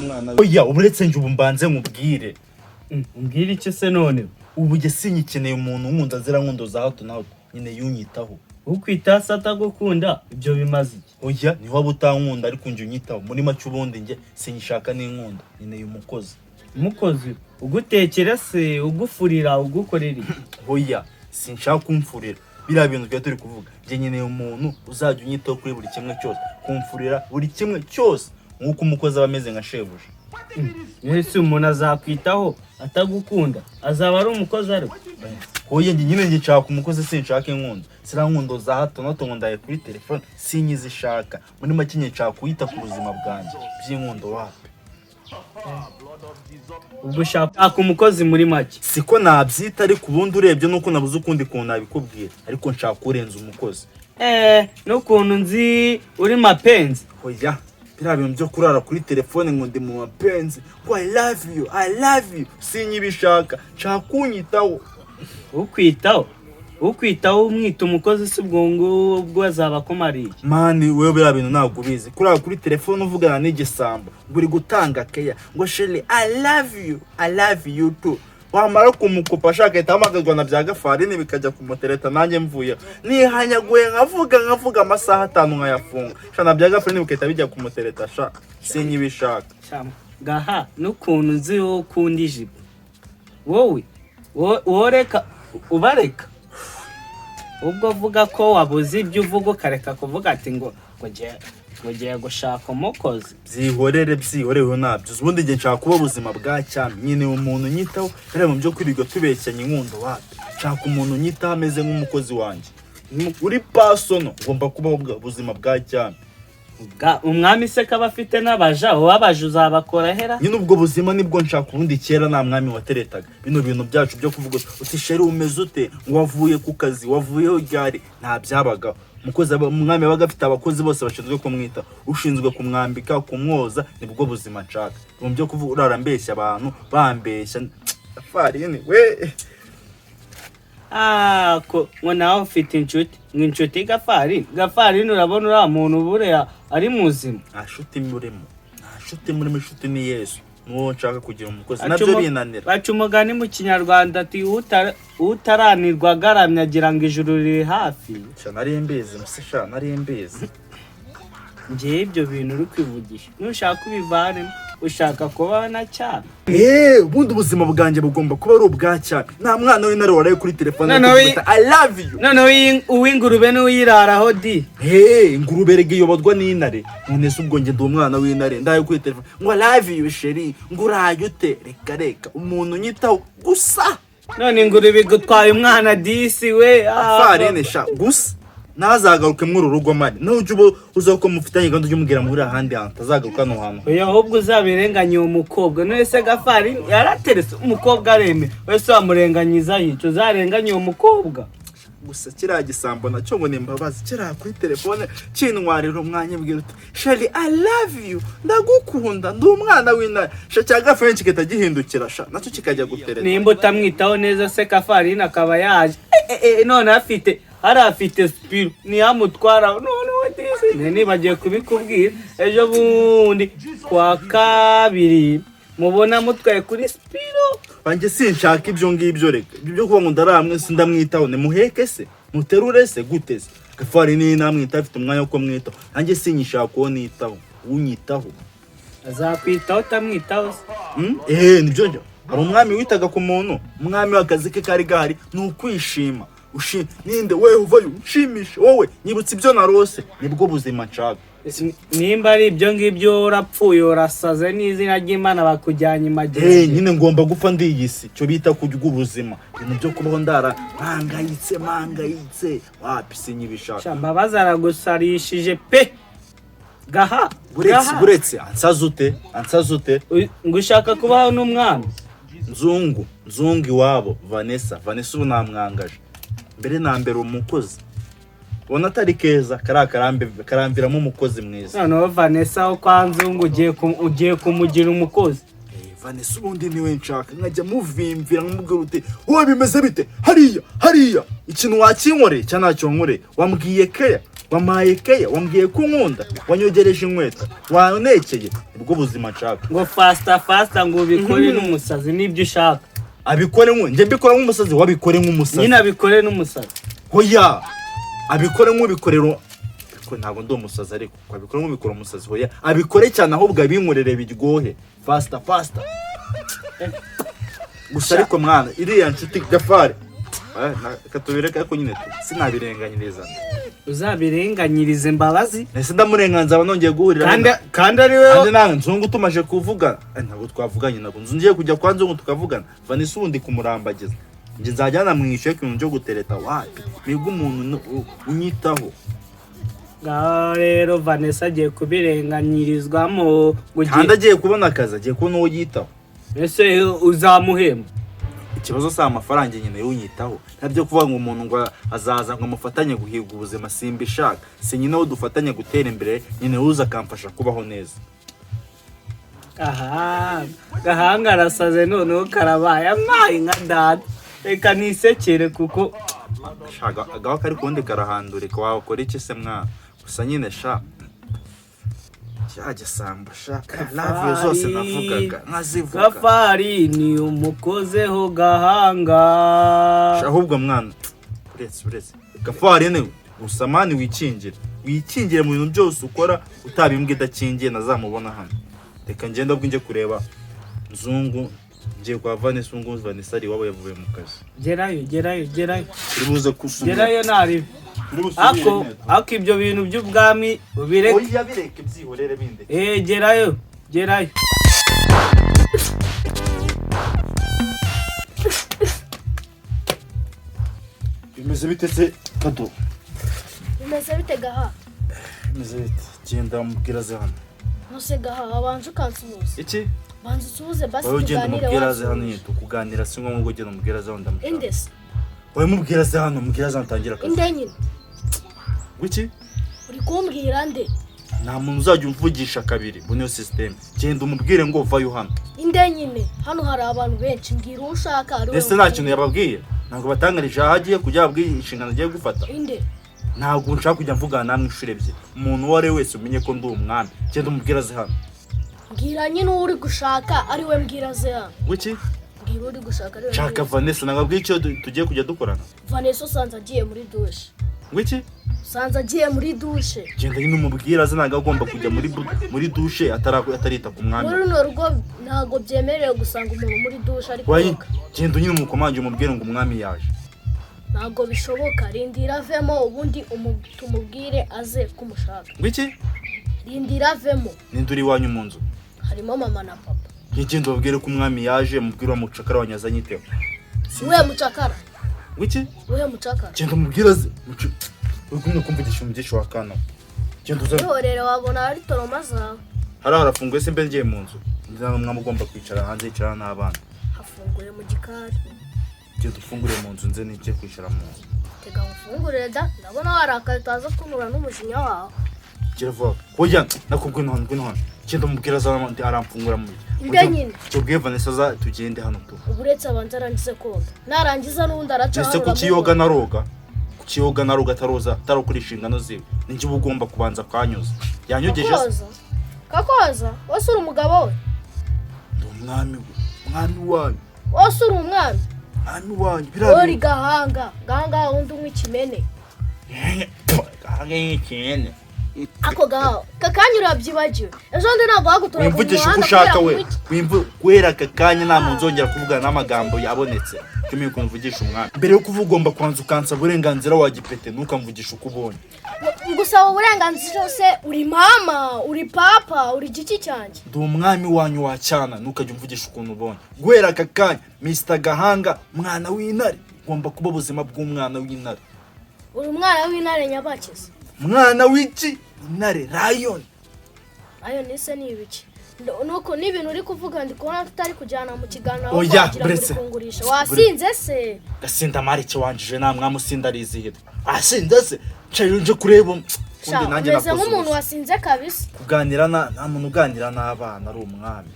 Umwana, oya, uretse njye ubu mbanze nkubwire. Umbwire iki se none? Ubu njye sinyikeneye umuntu unkunda ziriya nkundo za hato na hato nyine, yunyitaho. Ukwita se atagukunda, ibyo bimaze iki? Oya, niho waba utankunda ariko njye unyitaho. Muri make ubundi njye sinyishaka n'inkunda, nkeneye umukozi. Umukozi ugutekera se, ugufurira, ugukorera iki? Oya, sinshaka kumfurira, biriya bintu twari turi kuvuga. Njye nkeneye umuntu uzajya unyitaho kuri buri kimwe cyose, kumfurira buri kimwe cyose, nk'uko umukozi aba ameze nka shebuja. Ese umuntu azakwitaho atagukunda, azaba ari umukozi ariko? Oya, njye nyine nshaka umukozi, sinshaka inkundo, ziriya nkundo za hato na hato ngo ndaye kuri telefone, sinyizishaka. Muri make njye nshaka kuyita ku buzima bwanjye, by'inkundo wapi. Ubwo ushaka umukozi muri make? Siko nabyita, ariko ubundi urebye nuko nabuze ukundi kuntu nabikubwira, ariko nshaka urenza umukozi. N'ukuntu nzi uri mapenzi. Oya, biriya bintu byo kurara kuri telefone ngo ndi mu mapenzi, ngo "I love you, I love you", sinyibishaka. Nshaka kunyitaho. Ukwitaho, ukwitaho umwita umukozi si ubwo ngubwo azaba akumariye? Man, wewe biriya bintu ntabwo ubizi. Kurara kuri telefone uvugana n'igisambo ngo uri gutanga keya, ngo "Chérie, I love you, I love you too", wamara kumukupa ashaka ahita ahamagarwa na bya gafarini bikajya kumutereta. Nanjye mvuye nihanyaguye nkavuga, nkavuga amasaha 5 nkayafunga sha, na bya gafarini bigahita bijya kumutereta sha, sinyibishaka. Gaha, n'ukuntu nzi wowe ukunda ijipo, wowe woreka ubareka, ubwo uvuga ko wabuze ibyo uvuga ukareka kuvuga ati ngo ngiye gushaka umukozi. Byihorere, byihorere, nabyo. Ubundi njye nshaka kuba ubuzima bwa cyami nyine, umuntu unyitaho. Biriya mu byo kwirirwa tubeshyanya inkundo wapi. Nshaka umuntu unyitaho ameze nk'umukozi wanjye uri personal. Ngomba kubaho ubuzima bwa cyami. Umwami se kaba afite n'abaja, wowe abaja uzabakora hera? Nyine ubwo buzima nibwo nshaka. Ubundi kera nta mwami wateretaga. Bino bintu byacu byo kuvuga uti "Chérie, umeze ute?", ngo "Wavuye ku kazi?", "Wavuyeho ryari?", nta byabagaho. Umukozi umwami yabaga afite abakozi bose bashinzwe kumwita, ushinzwe kumwambika, kumwoza. Nibwo buzima nshaka. Ibintu byo kuvuga urara mbeshya abantu, bambeshya farini we. Ah, ko ngo nawe ufite inshuti, ngo inshuti Gafarini. Gafarini, urabona uriya muntu buriya ari muzima? Nta nshuti murimo, nta nshuti murimo. Inshuti ni Yesu, nuwo nshaka kugira umukozi. Baca Nabyo binanira. Baca umugani mu Kinyarwanda ati "Utaranirwa agaramye agira ngo ijuru riri hafi." Sha, nari mbizi mse, sha, nari mbizi. Ngewe ibyo bintu uri kwivugisha, nushaka ubivanemo, ushaka kuba na cyane. Ubundi ubuzima bwanjye bugomba kuba ari ubwa cyane. Nta mwana w'intare waraye kuri telefone Noneho ari kuvuga "I love you". Noneho uw'ingurube n'uwuyiraraho di. Ingurube rega iyoborwa n'intare. None se ubwo njye ndi umwana w'intare, ndaye kuri telefone ngo "I love you chérie", ngo "Uraye ute?" Reka reka, umuntu unyitaho gusa. None ingurube igutwaye umwana disi we, ah. Farine sha, gusa ntazagaruke muri uru rugo. Man, nujya uba uza ko mufitanye gahunda, ujye umubwira muri ahandi hantu, atazagaruka hano hantu. Oya, ahubwo uzabirenganye uwo mukobwa. None se Gafarini yarateretse umukobwa areme, wese wamurenganyiza yica? Uzarenganye uwo mukobwa. Gusa kiriya gisambo nacyo ngo ni imbabazi, kiriya kuri telefone kintwarira umwanya, mbwira uti "Chérie, I love you, ndagukunda, ndi umwana w'intare", sha, cya gafarini kigahita gihindukira sha, nacyo kikajya gutereta. Nimba utamwitaho neza se, Kafarini akaba yaje, none afite hari afite sipiro ntiyamutwara. None we disi nibagiwe kubikubwira, ejo bundi kwa kabiri mubona mutwaye kuri sipiro. Banjye sinshaka ibyo ngibyo. Reka ibyo byo kuba ngo ndaramwe sindamwitaho, nimuheke se, muterure se, gute se? Gafarini namwitaho, afite umwanya wo kumwitaho. Nanjye sinyishaka uwo nitaho, unyitaho. Azakwitaho utamwitaho se? Nibyo njya. Hari umwami witaga ku muntu. Umwami w'akazi ke kari gahari ni ukwishima. Ninde wewe uvayo unshimishe, wowe nyibutsa ibyo narose. Nibwo buzima nshaka. Nimba ari ibyo ngibyo, urapfuye, urasaze n'izina ry'Imana, bakujyanye imageragere. Nyine ngomba gupfa ndi iyi si, cyo bita kurya ubuzima. Ibintu byo kubaho ndara mpangayitse mpangayitse wapi, sinyibishaka. Sha, Mbabazi aragusarishije pe, gaha. Buretse. Gaha. Buretse, ansaze ute? Ansaze ute? Ngo ushaka kubaho n'umwami. Nzungu, nzungu iwabo Vanessa. Vanessa ubu namwangaje. Mbere na mbere umukozi ubona atari keza kariya karamviramo umukozi mwiza. Noneho Vanessa wo kwa Nzungu ugiye kumugira umukozi? Vanessa ubundi niwe nshaka, nkajya muvimvira nkamubwira uti "Wowe bimeze bite hariya hariya? Ikintu wakinkoreye cyangwa ntacyo nkoreye? Wambwiye keya." Wampaye keya, wambwiye ko unkunda, wanyogereje inkweto, wanekeye, nibwo buzima nshaka. Ngo faster faster, ngo ubikore n'umusazi, nibyo ushaka. Abikore nku njye mbikora nk'umusazi, wabikore nk'umusazi. Nyine abikore n'umusazi. Hoya, abikore nk'ubikorera, ariko ntabwo ndi umusazi, ariko abikore nk'ubikora umusazi. Hoya, abikore cyane, ahubwo abinkorere biryohe, faster faster gusa. Ariko mwana, iriya nshuti Gafari, reka tubireke, ariko nyine tu sinabirenganyiriza. Uzabirenganyirize imbabazi. Ese ndamurenganza aba nongeye guhurira Kandi ari kandi we. Nawe Nzungu tumaje kuvugana. Ntabwo twavuganye, ntabwo nzu ngiye kujya kwa Nzungu tukavugana. Vanessa ubundi kumurambagiza, njye nzajya namwishyuye ku bintu byo gutereta, wapi, nibwo umuntu unyitaho. Ngaho rero Vanessa agiye kubirenganyirizwamo ngo Kandi ugiye agiye kubona akazi, agiye kubona uwo yitaho. Ese uzamuhemba? Ikibazo si amafaranga, nyine unyitaho. Ntabyo kuvuga ngo umuntu ngo azaza ngo mufatanye guhiga ubuzima, simbishaka. Si nyine wo dufatanye gutera imbere, nyine uza akamfasha kubaho neza. Aha Gahanga arasaze, noneho karabaye, amaye nka data, reka nisekere kuko Sha, agaho kari kundi karahandurika, wakora iki se mwana? Gusa nyine sha, cya gisambo sha, love you zose navugaga nkazivuga. Gafari ni umukozeho Gahanga. Sha, ahubwo mwana, uretse Gafari gusa, man, wikingire, wikingire mu bintu byose ukora, utaba imbwa idakingiye nazamubona hano. Reka ngende, ubwo njye kureba Nzungu, ngiye kwa Vanessa. Ubu ngubu Vanessa ari iwabo, yavuye mu kazi. Gerayo, gerayo, gerayo. Uri buze gusubira. Gerayo ntaribi. Uri busubire Ako inkweto. Ako ibyo bintu by'ubwami ubireke. Oya, bireke, byihorere, bindeke. Eh, gerayo, gerayo. Bimeze bite se Kado? Bimeze bite Gaha? Bimeze bite? Genda mubwira aze hano. Nuse Gaha, wabanza ukansuhuza. Iki? Banza usuhuze basi. Wowe ugenda Tuganire. umubwira aze hano. Wansuhuje. Nyine kuganira si ngombwa ngo ugende umubwira aze hano, ndamushaka. Inde se? Wowe mubwira aze hano, mubwira aze hano utangire akazi. Inde nyine? Wiki? Uri kumbwira nde? Nta muntu uzajya umvugisha kabiri muri iyo sisiteme. Genda umubwire ngo vayo hano. Inde nyine? Hano hari abantu benshi, mbwira uwo ushaka ari we. Ndetse nta kintu yababwiye, ntabwo batangarije aho agiye kujya, babwiye inshingano agiye gufata. Inde? Ntabwo nshaka kujya mvugana namwe inshuro ebyiri. Umuntu uwo ari we wese umenye ko ndi umwami. Genda umubwire aze hano. Mbwira nyine uwo uri gushaka ari we, mbwira aze hano. Wiki? Mbwira uwo uri gushaka ari we. Nshaka Mbwira. Vanessa, ntabwo abwiye icyo tugiye kujya dukorana. Vanessa usanze agiye muri dushe. Wiki? Usanze agiye muri dushe. Genda nyine umubwire aze, ntabwo agomba kujya muri dushe atarita ku mwami. Muri runo rugo ntabwo byemerewe gusanga umuntu muri dushe ari Wayi, koga. genda nyine umukomange, umubwire ngo umwami yaje. Ntabwo bishoboka, rindira avemo ubundi tumubwire aze kumushaka. Wiki? Rindira avemo. Ninde uri iwanyu mu nzu? Harimo mama na papa. Ngenda ubabwire ko umwami yaje, mubwire wa mucakara wanyu anyiteho. Uwuhe mucakara? Wiki? Uwuhe mucakara? Genda umubwire aze. Uri kumwe kumvugisha umugisha wa kana. Genda uze. Ihorere, wabona ari toroma zawe. Hariya harafunguye se? Mbe ngiye mu nzu. Ngira umwami ugomba kwicara hanze, yicara n'abana. Hafunguye mu gikari. Genda ufungure mu nzu, nze nijye kwicara mu nzu. Tega ngufungurire da, ndabona warakaye, utaza kunura n'umujinya wawe. Gira vuba. Hoya, nakubwiye hano, ngwino hano. Genda umubwire aza aramfungura mu Inde nyine? Tubwiye Vanessa aza tugende hano tu. Ubu uretse abanza arangize koga, narangiza n'ubundi araca. Ese Hano kuki yoga uramubona. Naroga? Kuki yoga naroga ataroza, atarakora inshingano ziwe? Ninjye uba ugomba kubanza kanyuza. Yanyogeje se? Kakoza kakoza, wose uri umugabo we? Ndi umwami we. Umwami wanyu. Wose uri umwami? Umwami wanyu. Uri Gahanga, Gahanga wundi unywa ikimene. Gahanga y'ikene. Ako gahawe kakanya urabyibagiwe, ejo bundi ntabwo bagutora ku Wimvugisha uko muhanda ushaka kubera we. kunywa Guhera aka kanya nta muntu nzongera kuvugana n'amagambo yabonetse. Tumenye ukuntu mvugisha umwami. Mbere yo kuvuga ugomba kubanza ukansaba uburenganzira wa gipete, ntukamvugisha uko ubonye. Ngusaba uburenganzira se? Uri mama, uri papa, uri igiki cyanjye? Ndi umwami wanyu wa cyana, ntukajya umvugisha ukuntu ubonye. Guhera aka kanya, Mr Gahanga, mwana w'intare, ugomba kuba ubuzima bw'umwana w'intare. Uri umwana w'intare nyabakizi? Mwana w'iki? Intare, lion. Ayo nise ni ibiki? Nuko n'ibintu uri kuvuga ndi kubona tutari kujyana mu kiganiro, ahubwo Oya, wagira ngo uri buretse. kungurisha. Wasinze se? Gasinda marike wanjije, nta mwami usinda arizihirwa. Asinda se? Ncaye nje kureba Sha, undi nanjye umeze nakoze nk'umuntu ubusa. wasinze kabisa. Kuganira na nta muntu uganira n'abana ari umwami.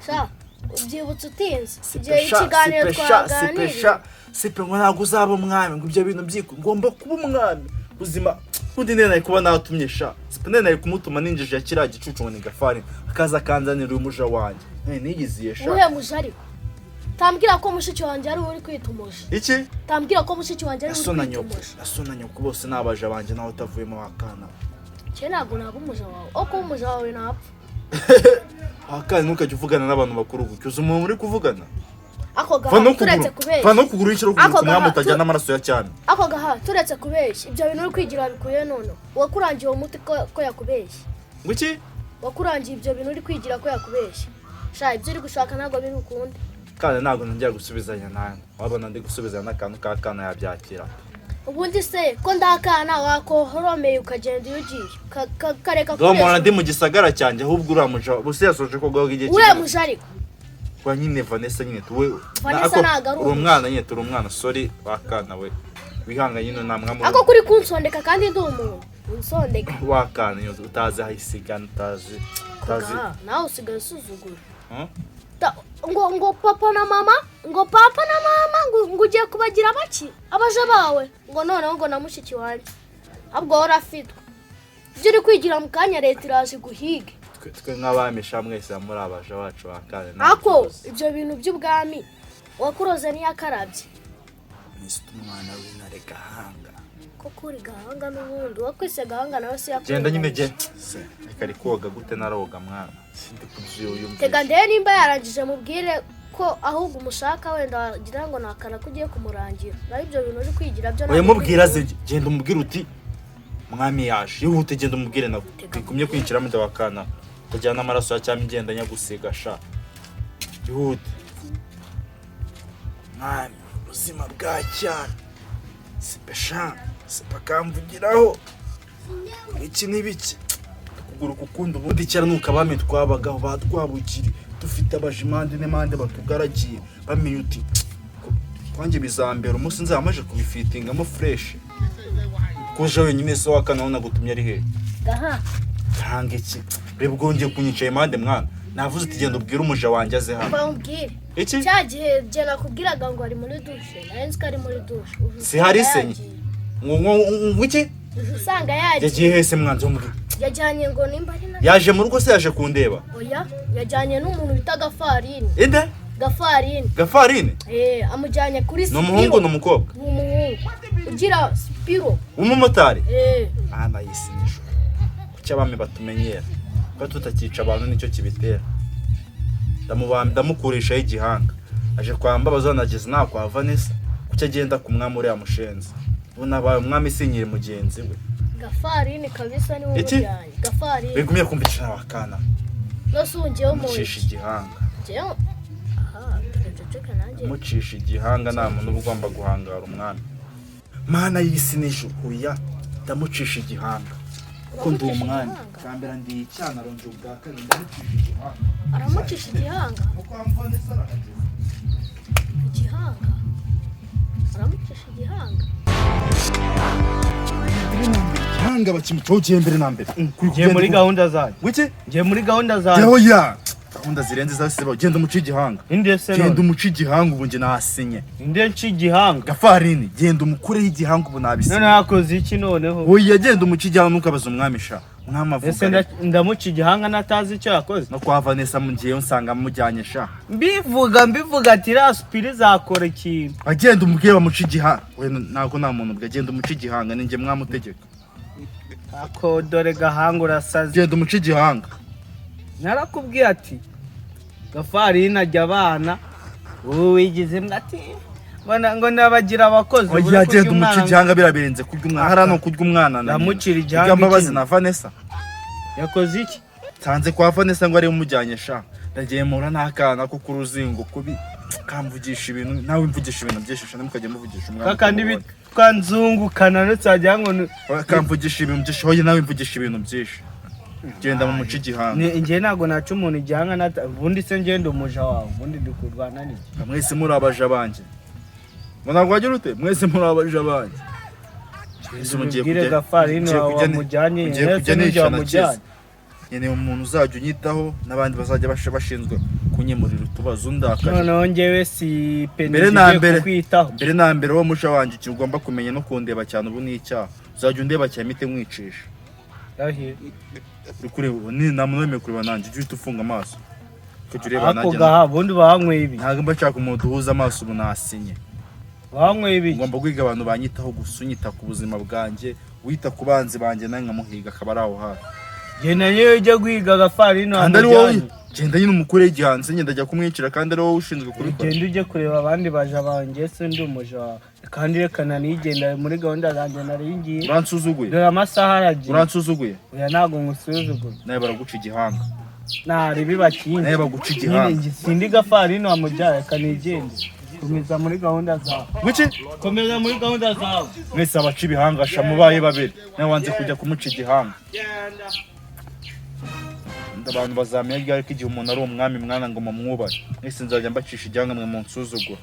Sha, ubyibutse utinze igihe Sipesha, ikiganiro sipesha, twaganiriye. sipesha, sipe ngo ntabwo uzaba umwami, ngo ibyo bintu byiko ngomba kuba umwami. Ubuzima Ubundi nene nari kuba natumye sha sipine, nari kumutuma ninjije ya kiriya gicucu ngo ni Gafari, akaza akanzanira uyu muja wanjye. None niyiziye sha. Uwuhe muja ariko? Tambwira ko mushiki wanjye ari we uri kwita umuja. Iki? Tambwira ko mushiki wanjye ari we Aso uri na kwita nyoko. umuja. Aso na nyoko bose ni abaja banjye, nawe utavuyemo wakana. Cye ntabwo naba umuja wawe, o kuba umuja wawe napfa. Wakana, ntukajya uvugana n'abantu bakuru gutyo. Uzi umuntu uri kuvugana? Ako Va gaha, no turetse kuguru, kubeshya. va no kuguru y'ikiro kuguru Ako ku mwami gaha, utajyana amaraso ya cyane. Ako gaha, turetse kubeshya, ibyo bintu uri kwigira wabikuye none? Wakurangiye uwo muti ko yakubeshya? Ngo iki? Wakurangiye ibyo bintu uri kwigira ko yakubeshya? Sha, ibyo uri gushaka ntabwo biri bukunde. Kandi ntabwo nongera gusubizanya nawe, wabona ndi gusubizanya n'akantu k'akana yabyakira. Ubundi se ko ndakana wakohoromeye ukagenda iyo ugiye kareka? Ndabona ndi mu gisagara cyanjye, ahubwo uriya muja bose yasoje koga igihe Uriya muja ariko? Kwa nyine Vanessa nyine tuwe. Vanessa ntabwo ari uri umuja. Umwana nyine, turi umwana, sorry wakana we, wihanganye nyine nta mwami. Ako kuri kunsondeka kandi ndi umuntu unsondeka. Wakana nyine utazi aho isigana, utazi. Kugaha, nawe usigaye usuzugura. Huh? Ngo papa na mama, ngo papa na mama, ngo ugiye kubagira baki abaja bawe, ngo noneho ngo na mushiki wanjye, ahubwo wowe urafitwe ibyo uri kwigira mu kanya, leta iraje guhige. Twe nk'abamisha mwese muri abaja bacu wakana. Ako ibyo bintu by'ubwami wakuroze ntiyakarabye. Nisite umwana w'intare Gahanga. Koko uri Gahanga n'ubundi wakwise Gahanga nawe si Genda nyine. yakurenganyije. Genda se, reka ari koga gute, naroga mwana, sindi kubyiyumvisha. Tega ndebe nimba yarangije, mubwire ko ahubwo umushaka, wenda wagira ngo ni akana ko ugiye kumurangira, naho ibyo bintu uri kwigira byo Oya, ntabwo mubwira biri. ze, genda umubwire uti mwami yaje, yihute, genda umubwire nawe. Bigumye kwinjiramo ndabakana utajyana amaraso ya cyami, ngenda nyagusiga sha, yihute. Mwami, ubuzima bwa cyane sipe sha, sipe akamvugiraho iki n'ibiki, ukuguru kukunda. Ubundi kera nuko abami twabagaho ba Rwabugiri dufite abajimande n'impande batugaragiye, bamenya uti kwanjye bizambera umunsi nzaba kubifitingamo fresh. Kuje wenyine se wakana, nagutumye ari he? Gaha. Tanga iki? Reba ubwo wongeye kunyicaye impande mwana, navuze uti genda ubwire umuja wanjye aze hano. Bamubwire. Iki? Cya gihe jye nakubwiraga ngo ari muri douche, nari nzi ko ari muri douche. Ubu Si hari se? yagiye. Ngo iki? Ubu usanga yagiye. Yagiye hese mwanzi w'umubwire? Yajyanye ngo nimba ari na Yaje mu rugo se? Yaje kundeba? Oya, yajyanye n'umuntu bita Gafarini. Inde? Gafarini. Gafarini? Eh, amujyanye kuri Ni umuhungu, ni umukobwa? Ni umuhungu ugira sipiro. W'umumotari? Eh. Mana y'isi n'ijuru, kuki abami batumenyera kuba tutakica abantu? Nicyo kibitera. Ndamukurishaho igihanga aje kwa Mbabazi, nageze nta kwa Vanessa. Kuki agenda ku mwami uriya mushenzi? Ubu nabaye umwami sinyiri mugenzi we. Gafarini kabisa niwe Iki? umujyanye, Gafarini. Bigumye kumvikisha wakana. Nose ubu ngewe mu Mucisha igihanga. Ngewe aha tugaceceka nanjye. Mucisha igihanga, nta muntu uba ugomba guhangara umwami. Mana y'isi n'ijuru, oya, ndamucisha igihanga kuko ndi Uramucisha umwami. igihanga? Bwa mbere ndi icyana, arongera ubwa kabiri ndamucisha igihanga. Aramucisha igihanga? Kuko Vanessa arahageze. Igihanga, aramucisha igihanga. Igihanga bakimucaho ugiye mbere na mbere. Ngiye muri gahunda zanjye. Wiki? Ngiye muri gahunda zanjye. Oya, gahunda zirenze zose zibaho. Genda umuce igihanga. Inde se? Genda None umuce igihanga, ubu njye nahasinye. Inde nci igihanga? Gafarini, genda umukureho igihanga, ubu nabisinye. None yakoze iki noneho? Oya, genda umuce igihanga, ntukabaze umwami sha, umwami avuga. Ese ndamuca igihanga natazi icyo yakoze? No kwa Vanessa mugiyeyo nsanga mujyanye sha. Mbivuga ati iriya supiri izakora ikintu. Agenda umubwire bamuce igihanga. Oya, ntabwo nta muntu ubwo, agenda umuce igihanga, ninjye mwamutegeka. Ako dore Gahanga, urasaze. Genda umuce igihanga. Narakubwiye ati Gafarini ajya abana, wowe wigize mbwa ati ngo nabagira abakozi. Oya, Bure kurya genda umuce umwana. igihanga, birabirenze kurya umwana hariya, ni ukurya umwana na nyina. Ndamucira igihanga Kurya Mbabazi iki? na Vanessa. Yakoze iki? Nsanze kwa Vanessa ngo ariwe umujyanye sha, ndagiye mpura n'akana ko ku ruzingo kubi kamvugisha ibintu, nawe mvugisha ibintu byinshi sha, ntimukajye muvugisha umwana Kakandi uko mubonye. bitwa nzungu kananutse wagira ngo Oya, kamvugisha ibintu byinshi. Hoye, nawe mvugisha ibintu byinshi, genda mu muce igihanga. Njye ntabwo naca umuntu igihanga ubundi se ngenda umuja wawe, ubundi ndi kurwana n'iki? Mwese muri abaja banjye, ngo ntabwo wagira ute, mwese muri abaja banjye. Mwese mugiye Ubwire kujya Gafarini mugiye wawe kujya wamujyanye mugiye ndetse kujya n'ijye nica na wamujyanye. kiza. Nkeneye umuntu uzajya unyitaho n'abandi bazajya bashinzwe kunyemurira utubazo undakaje. Noneho njyewe si peni Mbere na zigiye mbere. kukwitaho. Mbere na mbere, wowe muca wanjye, ikintu ugomba kumenya no kundeba cyane ubu ni icyaha. Uzajya undeba cyane mpite nkwicisha. Ndahiro. Uri kureba ubu ni nta muntu wemerewe kureba nanjye. Ujye uhita ufunga amaso ukajya ureba Ako nanjye. gaha ubundi banyweye ibi? Ntabwo mba nshaka umuntu duhuza amaso, ubu nasinye. Banyweye ibi? Ngomba guhiga abantu banyitaho gusa, unyita ku buzima bwanjye, wita ku banzi banjye, nawe nkamuhiga akaba ari aho hafi. Genda niyo ujya guhiga agafarini. Kandi ari wowe. Wamujyanye. Genda nyine umukure igihanzi, ngenda ajya kumwicira kandi ari wowe ushinzwe kubikora. Ugenda ujye kureba abandi baja banjye, se ndi umuja wawe? Kandi reka nanigenda muri gahunda zanjye nari ngiye. Uransuzuguye. Dore amasaha aragiye. Uransuzuguye. Oya, ntabwo ngusuzugura. Nawe baraguca igihanga. Naribi bakinze. Nawe baguca igihanga. Nyine sindi gafarini wamujyanye, reka nigende. Komeza muri gahunda zawe. Wiki. Komeza muri gahunda zawe. Mwese abaca ibihanga sha, mubaye babiri, nawe wanze kujya kumuca igihanga. Abantu bazamenya ryari ko igihe umuntu ari umwami mwana ngo mumwubahe? Mwese nzajya mbacisha igihanga mwe munsuzugura.